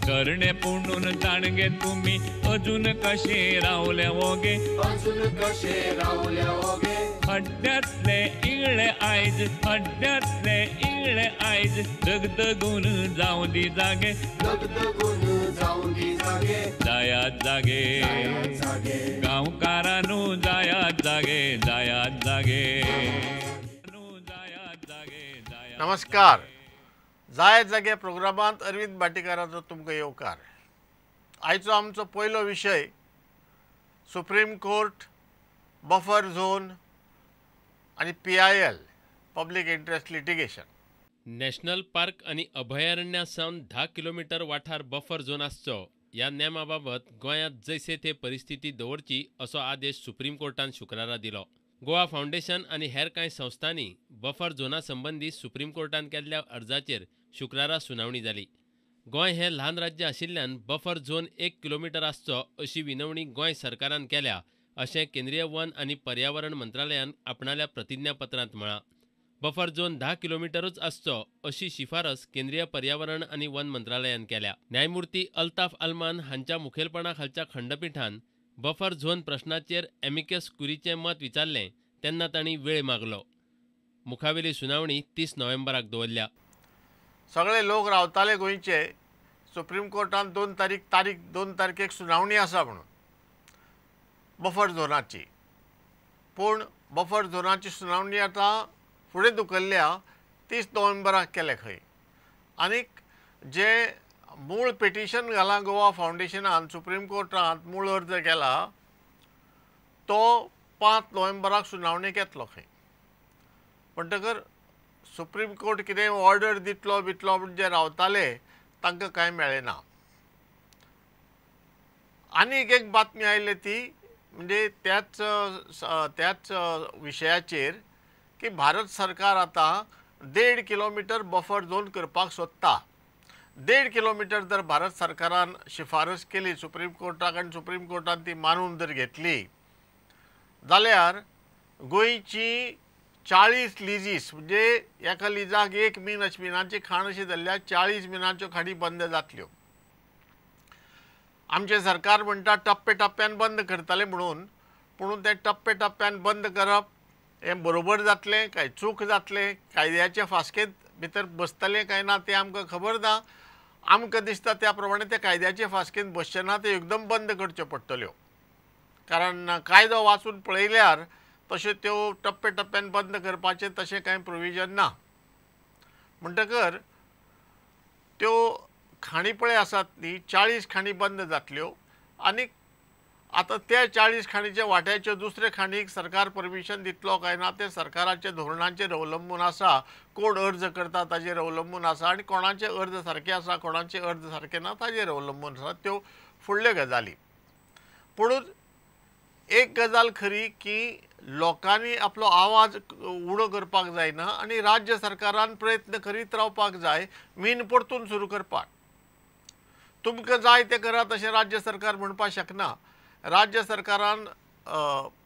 तरणे पुणून जाणगे तुमी अजून कशे रावले ओगे, अजून कशे रावले ओगे। हड्ड्यांतले इगळे आयज, हड्ड्यांतले इगळे आयज दगदगून जावं दी जागे, दगदगून जावं दी जागे। जायात जागे गांवकारानू, जायात जागे, जायात जागे। नमस्कार, जायात जागे प्रोग्रामांत अरविंद भाटीकाराचो तुमकां येवकार। आयचो आमचो पयलो विशय सुप्रीम कोर्ट, बफर झोन आनी PIL, public interest litigation. National park आनी अभयारण्या सावन 10 किलोमिटर वाठार बफर झोन आसचो ह्या नेमा बाबत गोंयांत जैसे ते परिस्थिती दवरची असो आदेश सुप्रीम कोर्टान शुक्रारा दिलो। गोवा फावंडेशन आनी हेर कांय संस्थांनी बफर झोना संबंदी सुप्रीम कोर्टान केल्ल्या अर्जाचेर शुक्रारा सुनावणी जाली। गोंय हें ल्हान राज्य आशिल्ल्यान बफर झोन 1 किलोमिटर आसचो अशी विनवणी गोंय सरकारान केल्या अशें केंद्रीय वन आनी पर्यावरण मंत्रालयान आपणाल्या प्रतिज्ञापत्रांत म्हळां। बफर झोन 10 किलोमिटरूच आसचो अशी शिफारस केंद्रीय पर्यावरण आनी वन मंत्रालयान केल्या। न्यायमूर्ती अल्ताफ अल्मान हांच्या मुखेलपणा खालच्या खंडपीठान बफर झोन प्रश्नाचेर एमिकस क्युरीचें मत विचारलें तेन्ना तांणी वेळ मागलो। मुखावेली सुनावणी 30 नोव्हेंबराक दवरल्या। सगळे लोक रावताले गोंयचे, सुप्रीम कोर्टान 2 तारखेक सुनावणी आसा म्हणून बफर झोनाची, पूण बफर झोनाची सुनावणी आतां फुडें धुकल्ल्या 30 नोव्हेंबराक केले खंय। आनीक जे मूळ पिटिशन घालां गोवा फावंडेशनान सुप्रीम कोर्टांत मूळ अर्ज केला तो 5 नोव्हेंबराक सुनावणेक येतलो खंय। म्हणटकर सुप्रीम कोर्ट कितें ऑर्डर दितलो बितलो म्हण जे रावताले तांकां कांय मेळ्ळें ना। आनीक एक बातमी आयली ती म्हणजे त्याच त्याच विशयाचेर की भारत सरकार आतां 1.5 किलोमिटर बफर झोन करपाक सोदता। 1.5 किलोमिटर जर भारत सरकारान शिफारस केली सुप्रीम कोर्टाक आनी सुप्रीम कोर्टान ती मानून जर घेतली जाल्यार गोंयची 40 लिजीस म्हणजे एका लिजाक 1 मीन अशी मिनाची खाण अशी धरल्यार 40 मिनाच्यो खाणी बंद जातल्यो। आमचें सरकार म्हणटा टप्पे टप्प्यान बंद करतले म्हणून, पूण तें टप्पे टप्प्यान बंद करप हें बरोबर जातलें काय चूक जातलें, कायद्याच्या फास्केंत भितर बसतलें काय ना तें आमकां खबर ना। आमकां दिसता त्या प्रमाणे ते कायद्याचे फास्केंत बसचें ना, ते एकदम बंद करच्यो पडटल्यो। कारण कायदो वाचून पळयल्यार तश्यो त्यो टप्पे टप्प्यान बंद करपाचें तशें कांय प्रोविजन ना। म्हणटकर त्यो खाणी पळय आसात न्ही 40 खाणी बंद जातल्यो आनी आतां त्या 40 खाणीच्या वाट्याच्यो दुसरे खाणीक सरकार परमिशन दितलो काय ना तें सरकाराच्या धोरणाचेर अवलंबून आसा, कोण अर्ज करता ताजेर अवलंबून आसा आनी कोणाचे अर्ज सारके आसा कोणाचे अर्ज सारके ना ताजेर अवलंबून आसा त्यो फुडल्यो गजाली। पूण एक गजाल खरी की लोकांनी आपलो आवाज उणो करपाक जायना आनी राज्य सरकारान प्रयत्न करीत रावपाक जाय मीन परतून सुरू करपाक। तुमकां जाय तें करात अशें राज्य सरकार म्हणपाक शकना। राज्य सरकारान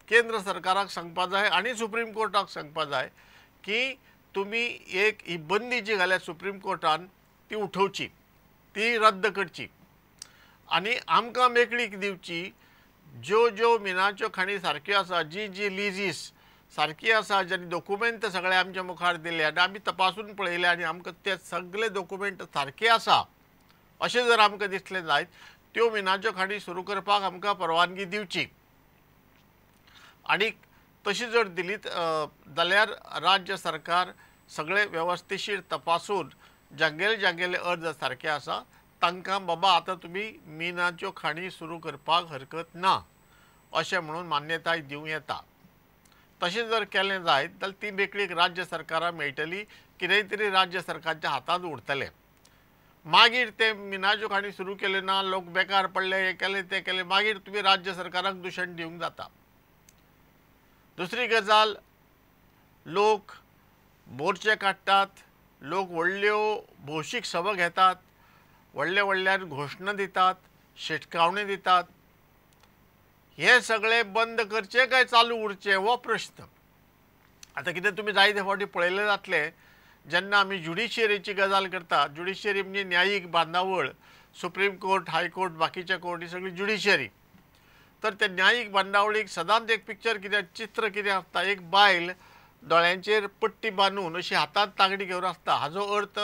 केंद्र सरकाराक सांगपा जाय आनी सुप्रीम कोर्टाक सांगपा जाय की तुमी एक ही बंदी जी घाल्या सुप्रीम कोर्टान ती उठोवची, ती रद्द करची आनी आमकां मेकळीक दिवची। ज्यो ज्यो मिनाच्यो खाणी सारक्यो आसा, जी जी लिजीस सारकी आसा, ज्यांनी दोकुमेंत सगळे आमच्या मुखार दिले आनी आमी तपासून पळयले आनी आमकां ते सगळे दोकुमेंट सारके आसा अशें जर आमकां दिसलें जायत त्यो मिनाच्यो खाणी सुरू करपाक आमकां परवानगी दिवची। आनी तशी जर दिलीत जाल्यार राज्य सरकार सगळे वेवस्थिशीर तपासून जांगेले जांगेले अर्ज सारके आसा तांकां बाबा आतां तुमी मिनाच्यो खाणी सुरू करपाक हरकत ना अशें म्हणून मान्यताय दिवं येता। तशें जर केलें जायत जाल्यार ती मेकळीक राज्य सरकाराक मेळटली, कितेंय तरी राज्य सरकारच्या हातांत उरतलें। मागीर ते मिनाच्यो खाणी सुरू केल्यो ना, लोक बेकार पडले, हें केलें तें केलें, मागीर तुमी राज्य सरकाराक दुशण दिवंक जाता। दुसरी गजाल, लोक मोर्चे काडटात, लोक व्हडल्यो भौशीक सभा घेतात, व्हडल्या व्हडल्यान घोशणा दितात, शिटकावणी दितात। हे सगळे बंद करचे काय चालू उरचे हो प्रश्न। आतां कितें तुमी जायते फावटी पळयलें जातलें, जेन्ना आमी ज्युडिशियरीची गजाल करता, ज्युडिशियरी म्हणजे न्यायीक बांदावळ, सुप्रीम कोर्ट, हायकोर्ट, बाकीचे कोर्ट ही सगळी ज्युडिशरी. तर त्या न्यायीक बांदावळीक सदांच एक पिक्चर कितें, चित्र कितें आसता, एक बायल दोळ्यांचेर पट्टी बांदून अशी हातांत तागडी घेवन आसता. हाजो अर्थ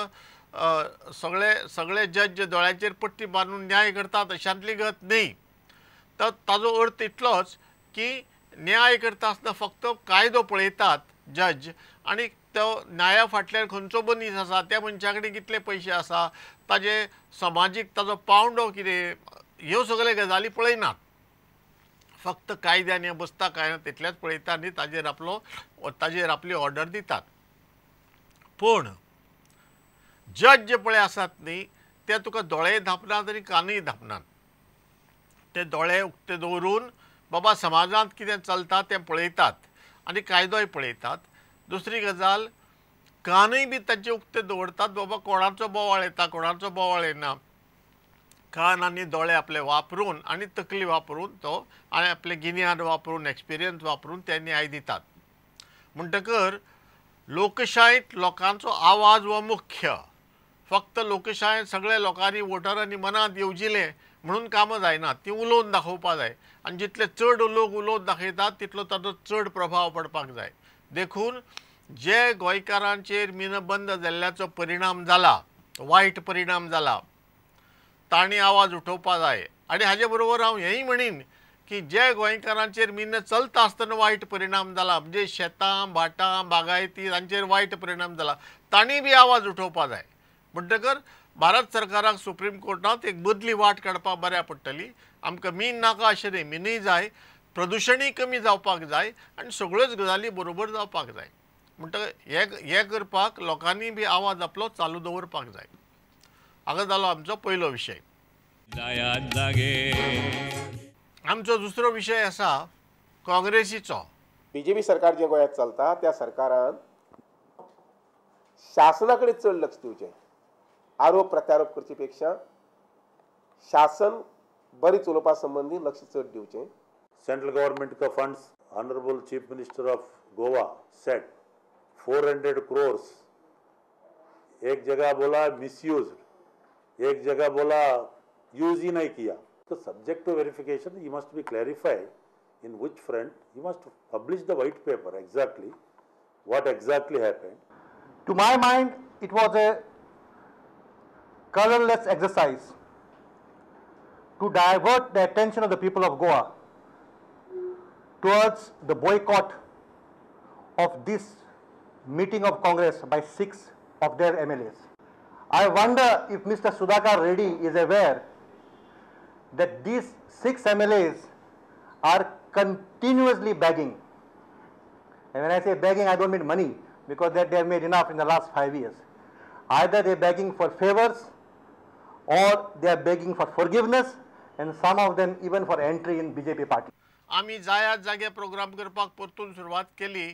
सगळे सगळे जज दोळ्यांचेर पट्टी बांदून न्याय करतात अशांतली गत न्ही. तर ताजो अर्थ इतलोच की न्याय करता आसतना फक्त कायदो पळयतात जज आनी तो न्याया फाटल्यान खंयचो मनीस आसा, त्या मनशा कडेन कितले पयशे आसा, ताजे समाजीक ताजो पावंडो कितें, ह्यो सगळे गजाली पळयनात. फक्त कायद्यान हें बसता काय ना तितलेंच पळयता आनी ताजेर आपलो ताजेर आपली ऑर्डर दितात. पूण जज जे पळय आसात न्ही ते तुका दोळे धांपनात आनी कानूय धांपनात. ते दोळे उक्ते दवरून बाबा समाजांत कितें चलता तें पळयतात आनी कायदोय पळयतात. दुसरी गजाल, कानूय बी तांचे उक्ते दवरतात, बाबा कोणाचो बोवाळ येता कोणाचो बोवाळ येना. कान आनी दोळे आपले वापरून आनी तकली वापरून तो आनी आपलें गिन्यान वापरून एक्सपिरियन्स वापरून ते न्याय दितात. म्हणटकर लोकशायेंत लोकांचो आवाज हो मुख्य. फक्त लोकशायेंत सगळे लोकांनी वोटरांनी मनांत येवजिलें म्हणून कामां जायना, ती उलोवन दाखोवपा जाय आनी जितले चड लोक उलोवन दाखयतात तितलो ताचो चड प्रभाव पडपाक जाय. देखून जे गोंयकारांचेर मीन बंद जाल्ल्याचो परिणाम जाला, वायट परिणाम जाला, तांणी आवाज उठोवपा जाय. आनी हाजे बरोबर हांव हेंय म्हणीन की जे गोंयकारांचेर मीन चलता आसतना वायट परिणाम जाला, म्हणजे शेतां भाटां बागायती तांचेर वायट परिणाम जाला, तांणी बी आवाज उठोवपा जाय. म्हणटकर भारत सरकाराक सुप्रीम कोर्टांत एक बदली वाट काडपाक बऱ्या पडटली. आमकां मीन नाका अशें न्ही, मिनूय जाय, प्रदुशणूय कमी जावपाक जाय आनी सगळ्योच गजाली बरोबर जावपाक जाय. म्हणटकर हें करपाक लोकांनी बी आवाज आपलो चालू दवरपाक जाय. हांगा जालो आमचो पयलो विशय. आमचो दुसरो विशय आसा काँग्रेसीचो. बीजेपी सरकार जे गोंयांत चलता त्या सरकारान शासना कडेन चड लक्ष दिवचें. आरोप प्रत्यारोप करचे पेक्षा शासन बरें चलोवपा संबंदी लक्ष चड दिवचें. सेंट्रल गवर्नमेंट का funds, honourable chief minister of Goa said 400 crores. एक जगह बोला मिसयूज, एक जगह बोला यूज ही नहीं किया. तो subject to verification, he must be clarify in which front, he must publish the white paper exactly what exactly happened. To my mind it was a colorless exercise to divert the attention of the people of Goa towards the boycott of this meeting of Congress by 6 of their MLAs. I wonder if Mr. Sudhakar Reddy is aware that these 6 MLAs are continuously begging. And when I say begging, I don't mean money, because that they have made enough in the last 5 years. Either they are begging for favors or they are begging for forgiveness, and some of them even for entry in BJP party. आमी जायात जागे programme करपाक परतून सुरवात केली.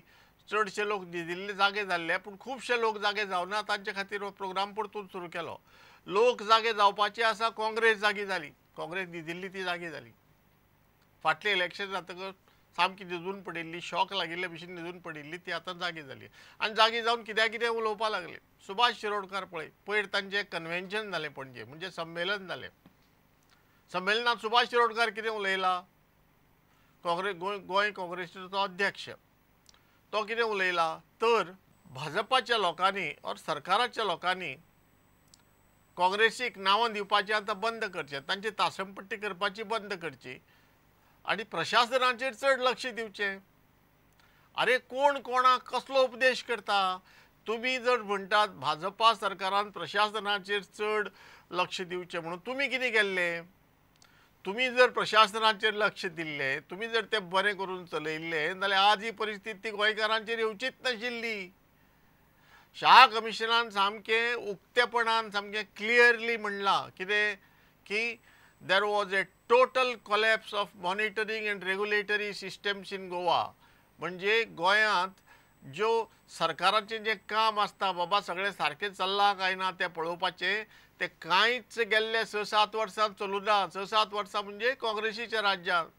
चडशे लोक न्हिदिल्ले जागे जाल्ले, पूण खुबशे लोक जागे जावना, तांचे खातीर हो प्रोग्राम परतून सुरू केलो. लोक जागे जावपाचे आसा, काँग्रेस जागी जाली, काँग्रेस न्हिदिल्ली ती जागी जाली. फाटलें इलेक्शन जातकच सामकी न्हिदून पडिल्ली, शॉक लागिल्ले भशेन न्हिदून पडिल्ली, ती आतां जागी जाली आनी जागी जावन कित्याक कितें उलोवपाक लागली. सुभाष शिरोडकार पळय, पयर तांचें कन्वेन्शन जालें पणजे, म्हणजे संमेलन जालें. संमेलनांत सुभाष शिरोडकार कितें उलयला, काँग्रेस गोंय काँग्रेसीचो अध्यक्ष, तो कितें उलयला तर भाजपाच्या लोकांनी ऑर सरकाराच्या लोकांनी काँग्रेसीक नांवां दिवपाचें आतां बंद करचें, तांची तासमपट्टी करपाची बंद करची आनी प्रशासनाचेर चड लक्ष दिवचें. अरे कोण कोणाक कसलो उपदेश करता? तुमी जर म्हणटात भाजपा सरकारान प्रशासनाचेर चड लक्ष दिवचें म्हणून, तुमी कितें केल्लें? तुमी जर प्रशासनाचेर लक्ष दिल्लें, तुमी जर तें बरें करून चलयल्लें जाल्यार आज ही परिस्थिती गोंयकारांचेर येवचीच नाशिल्ली. शाह कमिशनान सामकें उक्तेपणान सामकें क्लियरली म्हणलां कितें की there was a total collapse of monitoring and regulatory systems in Goa. म्हणजे गोंयांत ज्यो सरकाराचें जें काम आसता बाबा सगळें सारकें चल्लां काय ना तें पळोवपाचें, तें कांयच गेल्ले 6-7 वर्सां चलूं ना. 6-7 वर्सां म्हणजे काँग्रेसीच्या राज्यांत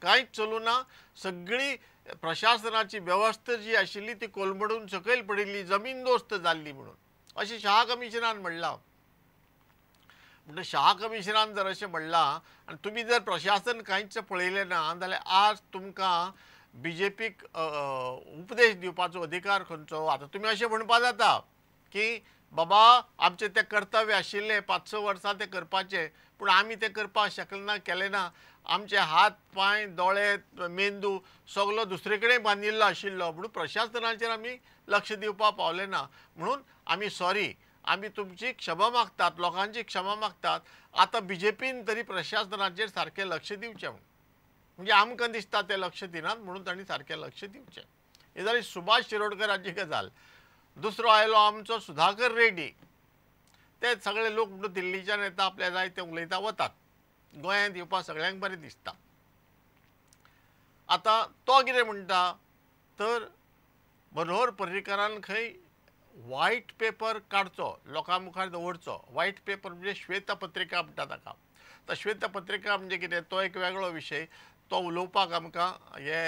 कांयच चलूं ना. सगळी प्रशासनाची वेवस्था जी आशिल्ली ती कोलमडून सकयल पडिल्ली, जमीन दोस्त जाल्ली म्हणून अशें शाह कमिशनान म्हणलां. म्हणटा शाह कमिशनान जर अशें म्हणलां आनी तुमी जर प्रशासन कांयच पळयलें ना जाल्यार आज तुमकां बीजेपीक उपदेश दिवपाचो अधिकार खंयचो? आतां तुमी अशें म्हणपा जाता की बाबा आमचें तें कर्तव्य आशिल्लें 5-6 वर्सां तें करपाचें, पूण आमी तें करपाक शकले ना, केलें ना. आमचे हात पांय दोळे मेंदू सगलो दुसरे कडेन बांदिल्लो आशिल्लो म्हणून प्रशासनाचेर आमी लक्ष दिवपाक पावले ना, म्हणून आमी सॉरी, आमी तुमची क्षमा मागतात, लोकांची क्षमा मागतात. आतां बीजेपीन तरी प्रशासनाचेर सारकें लक्ष दिवचें म्हणून, म्हणजे आमकां दिसता तें लक्ष दिनात म्हणून तांणी सारकें लक्ष दिवचें. ही जाली सुभाष शिरोडकराची गजाल. दुसरो आयलो आमचो सुधाकर रेड्डी. ते सगळे लोक म्हणून दिल्लीच्यान येता, आपल्या जाय ते उलयता वतात, गोंयांत येवपाक सगळ्यांक बरें दिसता. आतां तो कितें म्हणटा तर मनोहर पर्रीकारान खंय वायट पेपर काडचो, लोकां मुखार दवरचो. वायट पेपर म्हणजे श्वेतपत्रिका म्हणटा ताका. तर श्वेतपत्रिका म्हणजे कितें तो एक वेगळो विशय, तो उलोवपाक आमकां हे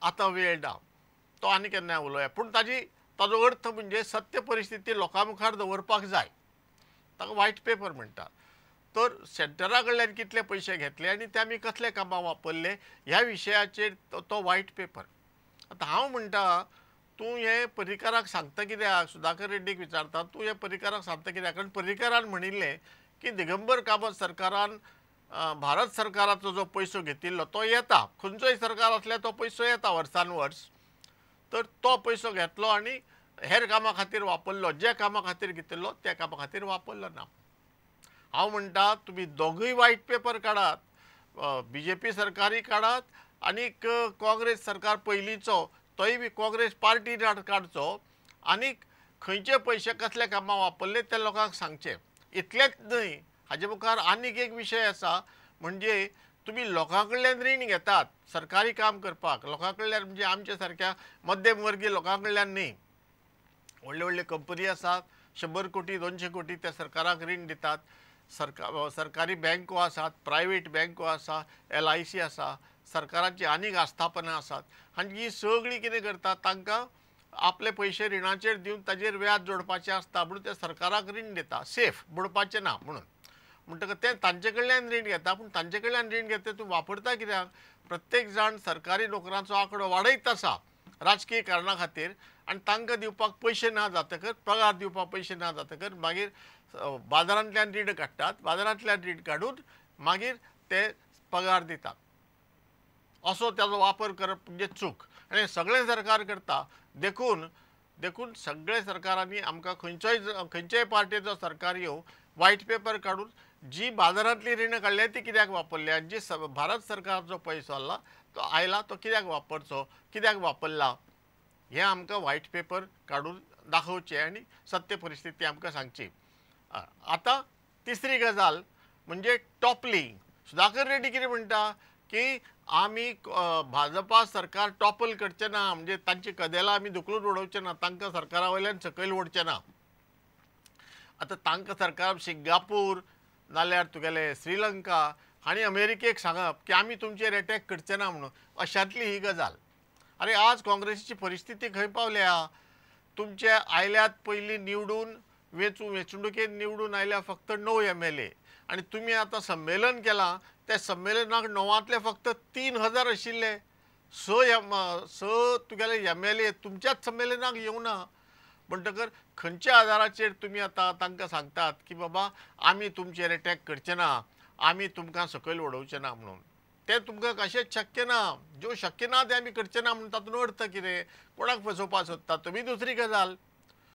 आतां वेळ ना, तो आनी केन्ना उलोवया. पूण ताजो अर्थ म्हणजे सत्य परिस्थिती लोकां मुखार दवरपाक जाय, ताका वायट पेपर म्हणटात. तर सेंटरा कडल्यान कितले पयशे घेतले आनी ते आमी कसले कामां वापरले ह्या विशयाचेर तो वायट पेपर. आतां हांव म्हणटा तूं हें पर्रीकाराक सांगता कित्याक, सुधाकर रेड्डीक विचारता तूं हें पर्रीकाराक सांगता कित्याक? कारण पर्रीकारान म्हणिल्लें की दिगंबर कामत सरकारान भारत सरकाराचो जो पयसो घेतिल्लो तो येता, खंयचोय सरकार आसल्यार तो पयसो येता वर्सान वर्स, तर तो पयसो घेतलो आनी हेर कामां खातीर वापरलो, ज्या कामां खातीर घेतिल्लो त्या कामां खातीर वापरलो ना. हांव म्हणटा तुमी दोगूय वायट पेपर काडात, बीजेपी सरकारय काडात आनीक काँग्रेस सरकार पयलींचो तोय बी काँग्रेस पार्टी काडचो आनीक खंयचे पयशे कसल्या कामां वापरले ते लोकांक सांगचे. इतलेंच न्हय, हाजे मुखार आनीक एक विशय आसा, म्हणजे तुमी लोकां कडल्यान रीण घेतात सरकारी काम करपाक, लोकां कडल्यान म्हणजे आमच्या सारक्या मध्यम वर्गीय लोकां कडल्यान न्ही, व्हडले व्हडले कंपनी आसात 100 कोटी 200 कोटी त्या सरकाराक रीण दितात, सरकारी बँको आसात, प्रायवेट बँको आसा, LIC आसा, सरकाराची आनीक आस्थापनां आसात, आनी ही सगळीं कितें करतात तांकां आपले पयशे रिणाचेर दिवन ताजेर व्याज जोडपाचें आसता म्हणून ते सरकाराक रीण दिता, सेफ बुडपाचें ना म्हणून. म्हणटकच ते तांचे कडल्यान रीण घेता, पूण तांचे कडल्यान रीण घेता तूं वापरता कित्याक? प्रत्येक जाण सरकारी नोकरांचो आंकडो वाडयत आसा राजकीय कारणा खातीर, आनी तांकां दिवपाक पयशे ना जातकच, पगार दिवपाक पयशे ना जातकच मागीर बाजारांतल्यान रीण काडटात, बाजारांतल्यान रीण काडून मागीर ते पगार दितात. असो ताजो वापर करप म्हणजे चूक, आनी सगळें सरकार करता. देखून सगळे सरकारांनी आमकां खंयच्याय पार्टेचो सरकार येवं वायट पेपर काडून जी बाजारांतली रिणां काडल्या ती कित्याक वापरल्या आनी जी भारत सरकाराचो पयसो आयला तो आयला तो कित्याक वापरचो, कित्याक वापरला, हें आमकां वायट पेपर काडून दाखोवचें आनी सत्य परिस्थिती आमकां सांगची. आतां तिसरी गजाल म्हणजे टॉपलिंग. सुधाकर रेड्डी कितें म्हणटा की आमी भाजपा सरकार टॉपल करचें ना, म्हणजे तांची कदेलां आमी धुकलून उडोवचें ना, तांकां सरकारा वयल्यान सकयल ओडचें ना. आतां तांकां सरकार सिंगापूर नाल्यार तुगेले श्रीलंका आनी अमेरिकेक सांगप की आमी तुमचेर एटॅक करचे ना म्हणून, अशांतली ही गजाल. आरे आज काँग्रेसीची परिस्थिती खंय पावल्या? तुमचे आयल्यात पयलीं निवडून वेंचणुकेन निवडून आयल्या फक्त 9 MLA, आनी तुमी आतां संमेलन केलां त्या संमेलनाक 9ांतले फक्त 3000 आशिल्ले, 6 तुगेले MLA तुमच्याच संमेलनाक येवना. म्हणटकर खंयच्या आदाराचेर तुमी आतां तांकां सांगतात की बाबा आमी तुमचेर एटॅक करचे ना, आमी तुमकां सकयल उडोवचे ना म्हणून? तें तुमकां कशेंच शक्य ना. ज्यो शक्य ना तें आमी करचे ना म्हणून तातूंत अर्थ कितें? कोणाक फसोवपाक सोदतात तुमी? दुसरी गजाल,